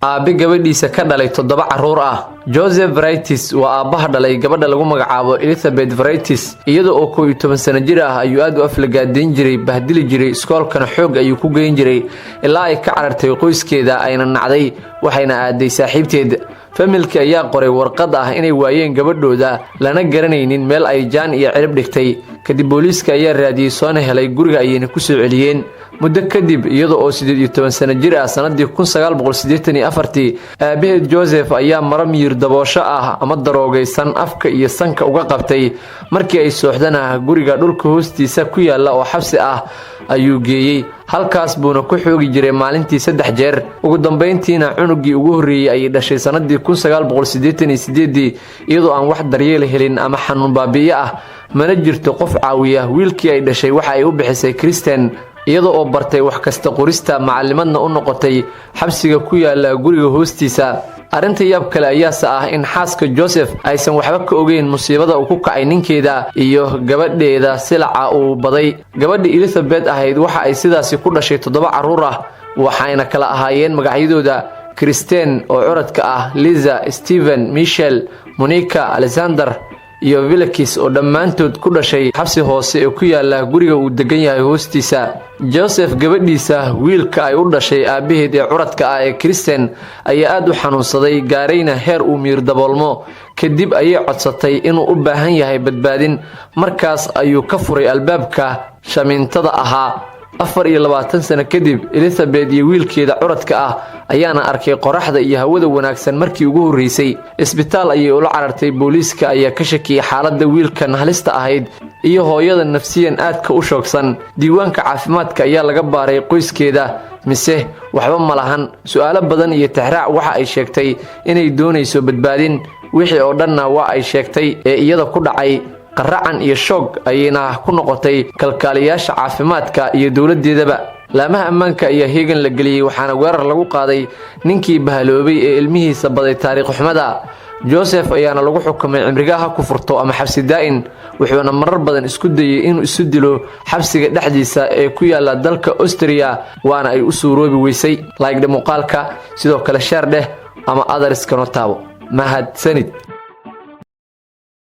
Aabbe gabadhiisa ka dhalay toddoba carruur ah. Joseph Vraitis waa aabbaha dhalay gabadha lagu magacaabo Elizabeth Vraitis. Iyada oo 11 sano jir ah ayuu aad u aflagaadayn jiray, bahdili jiray, iskoolkana xoog ayuu ku geyn jiray, ilaa ay ka carartay qoyskeeda, ayna nacday, waxayna aaday saaxiibteed. Familki ayaa qoray warqad ah inay waayeen gabadhooda, lana garanaynin meel ay jaan iyo cirib dhigtay. Kadib booliiska ayaa raadiyey, soona helay, guriga ayayna ku soo celiyeen. Muddo kadib, iyada oo 18 sano jir ah, sannadii 1984-ii, aabaheed Joseph ayaa maro miyir daboosho ah ama daroogaysan afka iyo sanka uga qabtay. Markii ay sooxdana, guriga dhulka hoostiisa ku yaalla oo xabsi ah ayuu geeyey. Halkaas buuna ku xoogi jiray maalintii saddex jeer. Ugu dambayntiina cunugii ugu horreeyey ayay dhashay sannadii 1988-dii, iyadoo aan wax daryeel helin ama xanuun baabi'iyo ah, mana jirto qof caawiya. Wiilkii ay dhashay waxa ay u bixisay Kristen. Iyada oo bartay wax kasta qorista, macalimadna u noqotay xabsiga ku yaala guriga hoostiisa. Arrinta yaab kale ayaase ah in xaaska Joseph aysan waxba ka ogeyn musiibada uu ku kacay ninkeeda iyo gabadheeda silaca uu baday. Gabadha Elizabeth ahayd waxa ay sidaasi ku dhashay toddoba carruur ah, waxayna kala ahaayeen magacyadooda Kristen oo curadka ah, Liza, Stephen, Michel, Monica, Alexander iyo Vilakis, oo dhammaantood ku dhashay xabsi hoose ee ku yaala guriga uu degan yahay hoostiisa. Joseph gabadhiisa wiilka ay u dhashay aabbaheed ee curadka ah ee Kristen ayaa aad u xanuunsaday, gaarayna heer uu miir daboolmo. Kadib ayay codsatay inuu u baahan yahay badbaadin. Markaas ayuu ka furay albaabka shamiintada ahaa. 24 sano kadib, Elizabeth iyo wiilkeeda curadka ah ayaana arkay qoraxda iyo hawada wanaagsan markii ugu horreysay. Isbitaal ayay ula carartay. Booliiska ayaa ka shakiyey xaaladda wiilkan halista ahayd iyo hooyada nafsiyan aadka u shoogsan. Diiwaanka caafimaadka ayaa laga baaray qoyskeeda, mise waxba ma lahan. Su-aalo badan iyo tixraac, waxa ay sheegtay inay doonayso badbaadin. Wixii oo dhanna waa ay sheegtay ee iyada ku dhacay. Qaracan iyo shoog ayayna ku noqotay kalkaaliyaasha caafimaadka iyo dowladdeedaba. Laamaha ammaanka ayaa heegan la geliyey, waxaana weerar lagu qaaday ninkii bahaloobay ee ilmihiisa baday taariikh xumada. Joseph ayaana lagu xukumay cimrigaha ku furto ama xabsi daa'in, wuxuuna marar badan isku dayey inuu isu dilo xabsiga dhexdiisa ee ku yaala dalka Austria, waana ay u suuroobi weysay. Like dhe muuqaalka, sidoo kale share dheh ama others-kana taabo. Mahadsanid.